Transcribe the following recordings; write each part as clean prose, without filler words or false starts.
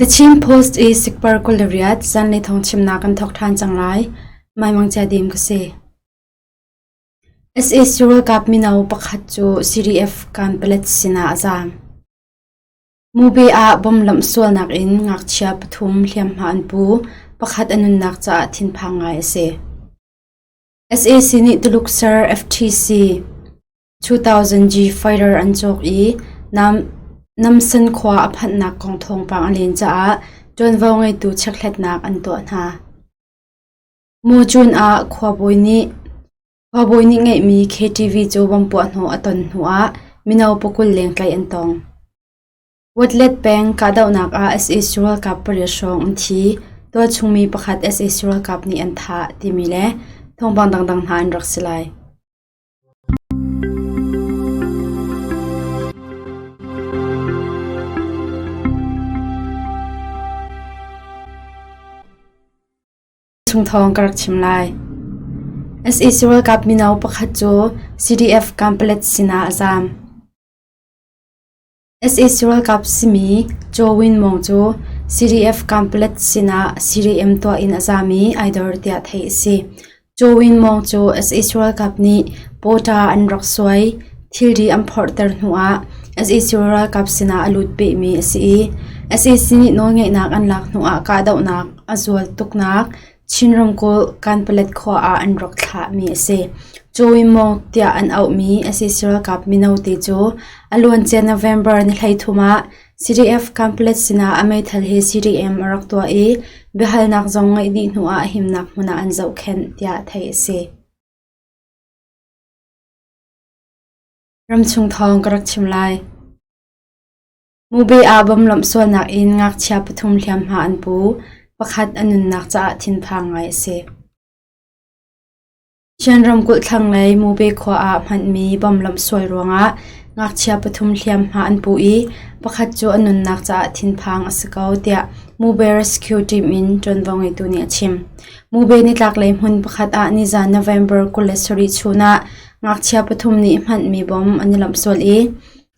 The Chin Post i sikpar 28 zanlei thawngchimnak kan thawk ṭhan cang lai. Maimang Chia Dim ka si. SAC ralkap mino pakhat cu CDF Kanpalet sinah a zaam. Mubi ah bom lamh sualnak in ngakchia pathum hliamhma an pu. Pakhat a nunnak caah thinphang ngai a si. SAC nih Tuluk ser FTC 2000G fighter an cawk i Namsan khua a phanhnak kong thawngpang a len caah ṭuanvo ngeitu chekhlatnak an tuah hna. Mujun ah khuabawi nih ngeihmi KTV cu bomb puahhnawh a ton hnuah mino pakul leng tlaih an tong. Watlet peng kahdohnak ah sac ralkap pariat hrawng an thi. Tualchung mi pakhat sac ralkap nih an thah timi le thawngpang dangdang hna an rak si lai. Chung thawng ka rak chim lai. Sac ralkap mino pakhat cu CDF Kanpalet sinah a zaam. Sac ralkap simi Chaw Win Mawng cu CDF Kanpalet sinah CDM tuah in a zaam i ai dor tiah theih a si. Chaw Win Mawng cu sac ralkap nih pawṭa an rak suai, thilri an phorhter hnuah sac ralkap sinah a lut pehmi a si i sac nih nawlngeihnak an lak hnuah kahdohnak a zual tuknak Chin ramkulh Kanpalet khua ah an rak thlahmi a si. Cawimawng tiah an auhmi sac ralkap mino te cu a luancia November ni 13 ah CDF Kanpalet sinah a meithal he CDM a rak tuah i biahalnak zong ngeih dih hnuah a himnak hmun ah an zohkhenh tiah theih a si. Ramchung thawng ka rak chim lai. Mubi ah bomb sualnak in ngakchia pathum hliamhma an pu. Pakhat a nunnak caah thinphang ngai a si. Chin ramkulh thlanglei Mube khua ah hmanmi bomb sual ruangah ngakchia pathum hliamhma an pu i pakhat cu a nunnak caah thinphang a si ko tiah Mube Rescue Team in ṭuanvo ngeitu nih a chim. Mube nitlaklei hmun pakhat ah nizan November 27 chun ah ngakchia pathum nih hmanmi bomb an i lamh sual i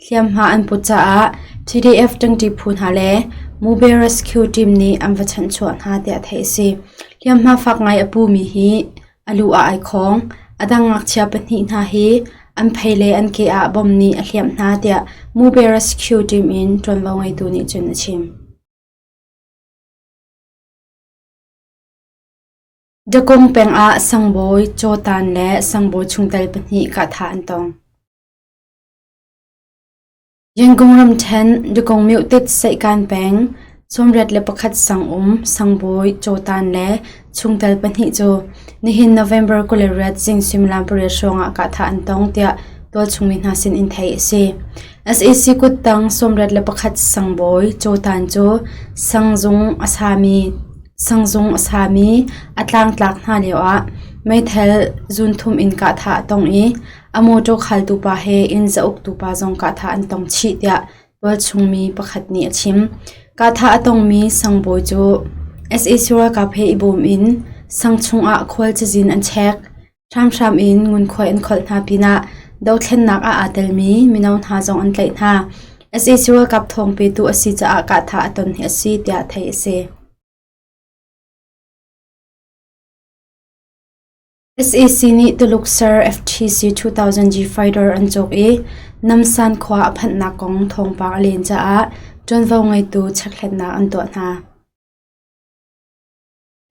Hliamhma an put caah PDF ṭangṭi phu hna le Mube Rescue Team nih an va chanhchuah hna tiah theih a si. Hliamhma fak ngai a pumi hi a lu ah ai khawng. A dang ngakchia pahnih hna hi an phei le an ke ah bom nih a hliamh hna tiah Mube Rescue Team in ṭuanvo ngeitu nih cun a chim. Dakung peng ah sangbawi Cawtan le sangbawi chungtel pahnih kahthah an tong. Yangon ramṭhen Dukong myohtit Seihkan peng 81 sangum Sangbawi Cawtan le chungtel pahnih cu nihin November 28 zing suimilam pariat hrawngah kahthah an tong tiah tualchung mi hna sin in theih a si. Sac kuttang 81 sangbawi Cawtan cu sangzung a sami sangzung a sami a tlangtlak hna lioah meithal zunthum in kahthah a tong i A mawṭaw khaltu pa he inn zauktu pa zong kahthah an tong chih tiah tualchung mi pakhat nih a chim. Kahthah a tongmi sangbawi cu sac ralkap he i bawm in sang chungah khual cazin an chek. Hramhram in ngunkhuai an kholh hna pinah dothlennak ah aa telmi mino hna zong an tlaih hna. Sac ralkap thawng petu a si caah kahthah a ton hi a si tiah theih a si. Sac nih Tuluk ser FTC 2000G fighter an cawk i Namsan khua a phanhnak kong thawngpang a len caah ṭuanvo ngeitu chekhlatnak an tuah hna.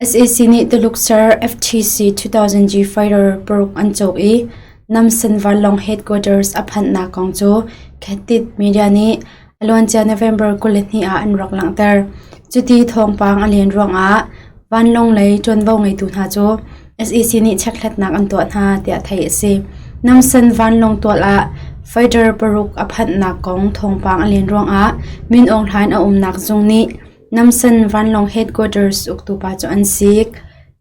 Sac nih Tuluk ser FTC 2000G fighter paruk an cawk i Namsan vanlawng headquarters a phanhnak kong cu Khatit media nih a luancia November 22 ah an rak langhter. Cuti thawngpang a len ruangah Vanlawng lei ṭuanvo ngeitu hna cu sac nih chekhlatnak an tuah hna tiah theih a si. Namsan vanlawng tual ah fighter paruk a phanhnak kong thawngpang a len ruangah Min Aung Hlaing a umnak zung nih Namsan vanlawng headquarters uktu pa cu an sik.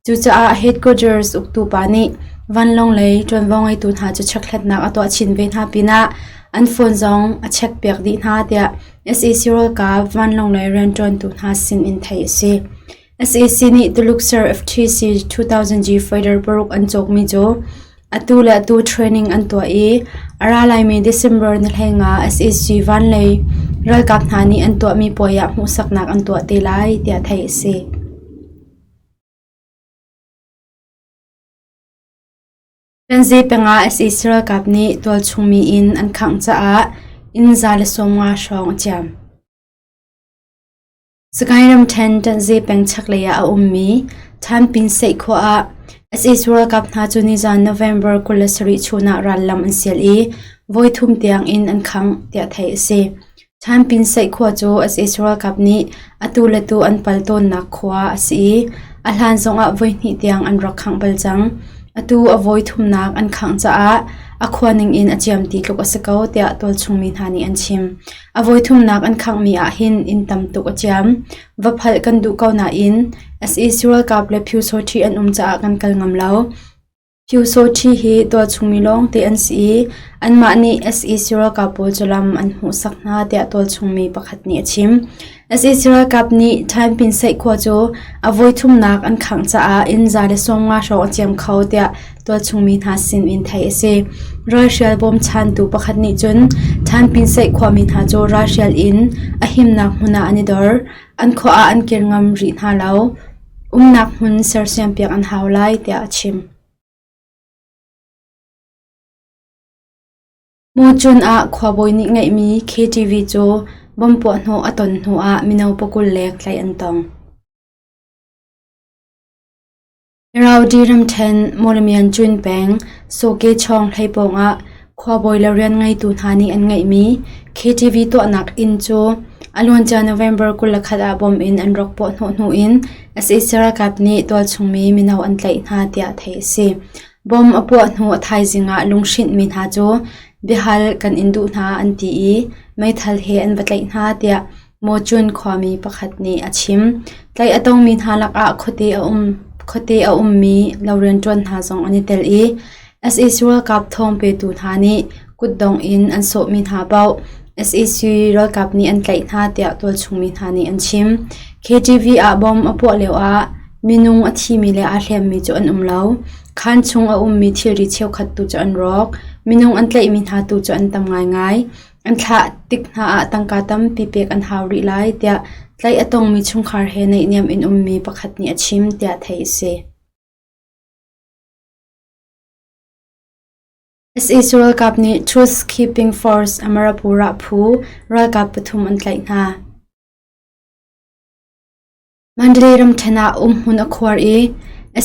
Cucaah headquarters uktu pa nih vanlawng lei ṭuanvo ngeitu hna cu chekhlatnak a tuah chin ve hna pinah an phone zong a checkpiak dih hna tiah sac ralkap vanlawng lei rianṭuantu hna sin in theih a si. Sac nih Tuluk ser FTC 2000G fighter paruk an cawkmi cu atu le atu training an tuah i a ra laimi December ni 15 sac vanlei ralkap hna nih an tuahmi puai ah hmuhsaknak an tuah te lai tiah theih a si. Tanzi peng ah sac ralkap nih tualchung mi inn an khangh caah inn 150 hrawng a ciam. Sagaing ramṭhen Ṭanhzi peng chaklei ah a ummi Thanpin Seih khua ah sac ralkap hna cu nizan November 27 chun ah rallam an sial i voithum tiang inn an khangh tiah theih a si. Thanpin Seih khua cu sac ralkap nih atu le tu an pal tawnnak khua a si i a hlan zongah voihnih tiang an rak khangh bal cang. Atu a voithumnak an khangh caah a khua ningin a ciam ti tluk a si ko tiah tualchung mi hna nih an chim. A voithumnak an khanghmi ahhin inn tam tuk a ciam. Va phalh kan duh ko nain sac ralkap le Pyusawṭhi an um caah kan kal ngam lo. Pyusawṭhi hi tualchungmi lawngte an si i anmah nih sac ralkap pawl cu lam an hmuhsak hna tiah tualchungmi pakhat nih a chim. Sac ralkap nih Thainpin Seih khua cu a voithumnak an khangh caah inn 150 hrawng a ciam kho tiah tualchungmi hna sinin theih a si. Ralhrial bawmchantu pakhat nih cun Thanpin Seih khuami hna cu ralhrial in a himnak hmun ah an i dor. An khua ah an kir ngam rih hna lo. Umnak hmun sersiampiak an hau lai tiah a chim. Mucun ah khuabawi nih ngeihmi KTV cu bomb puahhnawh a ton hnuah mino pakul leng tlaih an tong. Raudy ramṭhen Mawlamyine peng Sawke-chawng hlei pawngah khuabawi le rian ngeitu hna nih an ngeihmi KTV tuahnak inn cu a luancia November 21 ah bom in an rak puahhnawh hnu in sac ralkap nih tualchungmi mino an tlaih hna tiah theih a si. Bom a puah hnu a thaizing ah lunghrinhmi hna cu biahal kan in duh hna an ti i meithal he an va tlaih hna tiah Mawcun khuami pakhat nih a chim. Tlaih a tongmi hna lakah khuate a ummi lo rianṭuan hna zong an i tel i sac ralkap thawng petu hna nih kutdong in an sawhmi hna paoh sac ralkap nih an tlaih hna tiah tualchungmi hna nih an chim. KTV ah bom a puah lioah minung a thimi le aa hliammi cu an um lo. Khaan chung a ummi thilri cheukhat tu cu an rawk. Minung an tlaihmi hna tu cu an tam ngaingai. An thlah tik hna ah tangka tampi pek an hau rih lai tiah tlaih a tongmi chungkhar he naihniam in ummi pakhat nih a chim tiah theih a si. Sac ralkap nih Truth Keeping Force Amarapura phu ralkap pathum an tlaih hna. Mandalay ramṭhen ah umhmun a khuar i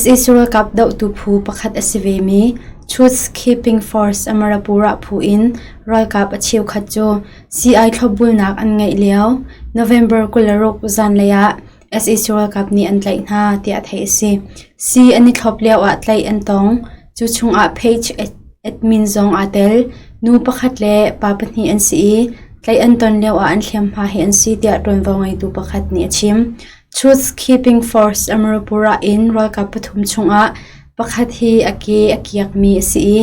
sac ralkap dohtu phu pakhat a si vemi Truth Keeping Force Amarapura phu in ralkap a cheukhat cu sii-ai thlopbulnak an ngeih lio November 26 zanlei ah sac ralkap nih an tlaih hna tiah theih a si. Sii an i thlop lio ah tlaih an tong. Cu chungah page admin zong aa tel. Nu pakhat le pa pahnih an si i tlaih an ton lioah an hliamhma hi an si tiah ṭuanvo ngeitu pakhat nih a chim. Truth Keeping Force Amarapura in ralkap pathum chungah pakhat hi a ke a kiakmi a si i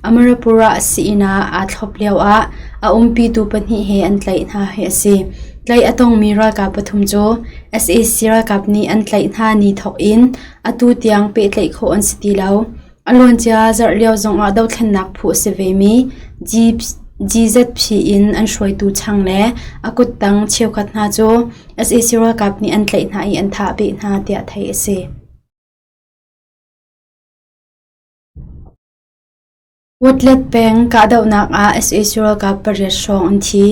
Amarapura sii-inn ah aa thlop lioah a umpitu pahnih he an tlaih hna hi a si. Tlaih a tongmi ralkap pathum cu sac ralkap nih an tlaih hna ni thawk in atu tiang pehtlaih khawh an si ti lo. A luancia zarh lio zongah dothlennak phu a si vemi GZP in an hruaitu chang le a kuttang cheukhat hna cu sac ralkap nih an tlaih hna i an thah beh hna tiah theih a si. Woodlet peng kahdohnak ah sac ralkap pariat hrawng an thi.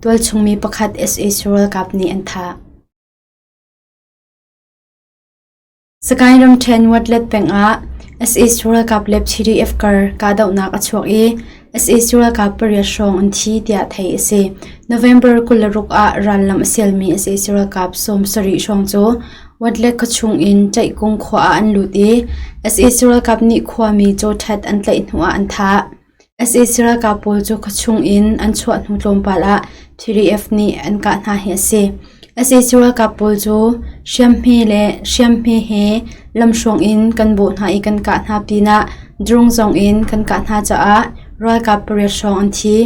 Tualchung mi pakhat sac ralkap nih an thah. Sagaing ramṭhen Watlet peng ah sac ralkap le PDF kar kahdohnak a chuak i sac ralkap pariat hrawng an thi tiah theih a si. November 26 ah rallam a sialmi sac ralkap 70 hrawng cu Watlet khuachung in Ṭaihkung khua ah an lut i sac ralkap nih khuami cawṭhat an tlaih hnuah an thah. Sac ralkap pawl cu khuachung in an chuah hnu tlawmpal ah PDF nih an kah hna hi a si. Sac ralkap pawl cu hriamhme le hriamhme he lamhruang in kan bawh hna i kan kah hna pinah drone zong in kan kah hna caah ralkap pariat hrawng an thi.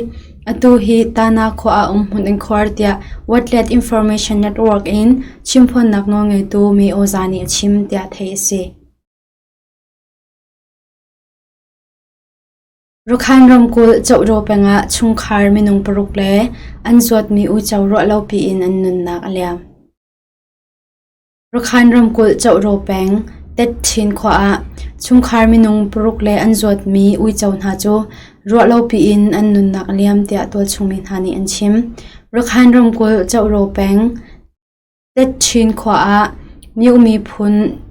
Atu hi Tana khua ah umhmun an khuar tiah Watlet Information Network in chimphawnnak nawlngeitu Mi Oza nih a chim tiah theih a si. Rakhine ramkulh Cohraw peng ah chungkhar minung paruk le an zuatmi uico ruahlopi in an nunnak a liam. Rakhine ramkulh Cohraw peng Tetchin khua ah chungkhar minung paruk le an zuatmi uico hna cu ruahlopi in an nunnak a liam tiah tualchung mi hna nih an chim. Rakhine ramkulh Cohraw peng Tetchin khua ah Myo miphun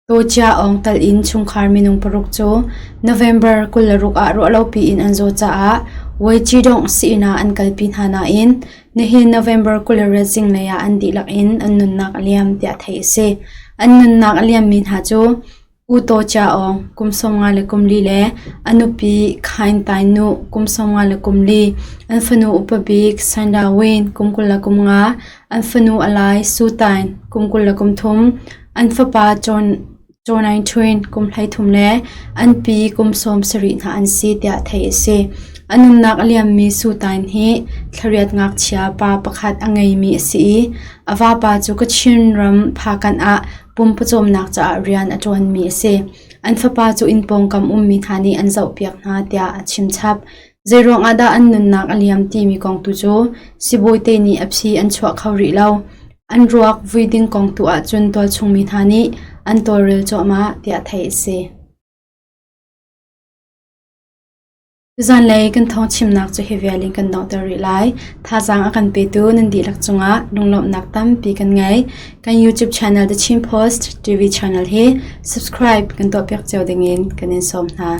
Tawcia Aung tal in chungkhar minung paruk cu November 26 ah ruahlopi in an zaw caah Wecidong sii-inn ah an kalpi hna nain nihin November 28 zinglei ah an dihlak in an nunnak a liam tiah theih a si. An nunnak a liammi hna cu U Taw Cia Aung kum 54 le a nupi Khaing Tain Nu kum 54, an fanu upa bik Sanda Win kum 23, an fanu Alai Su Tain kum 23, An fapa Caw Naing Ṭwin kum 13 le an pi kum 17 hna an si tiah theih a si. A nunnak a liammi Su Tain hi thlariat ngakchia pa pakhat a ngeimi a si i a vapa cu Kachin ram Phakanh ah pumpawcawmnak caah rian a ṭuanmi a si. An fapa cu inn pawngkam ummi hna nih an zohpiak hna tiah a chimchap. Zeiruang ah dah an nunnak a liam timi kong tu cu sibawite nih a phi an chuah kho rih lo. An ruak vui ding kong tu ahcun tualchung mi hna nih an tawlrel cuahmah tiah theih a si. Zanlei kan thawng chimnak cu hi vial in kan donghter rih lai. Thazaang a kan petu nan dihlak cungah lunglawmhnak tampi kan ngei. Kan YouTube channel The Chin Post TV channel hi subscribe kan tuahpiak cio dingin kan in sawm hna.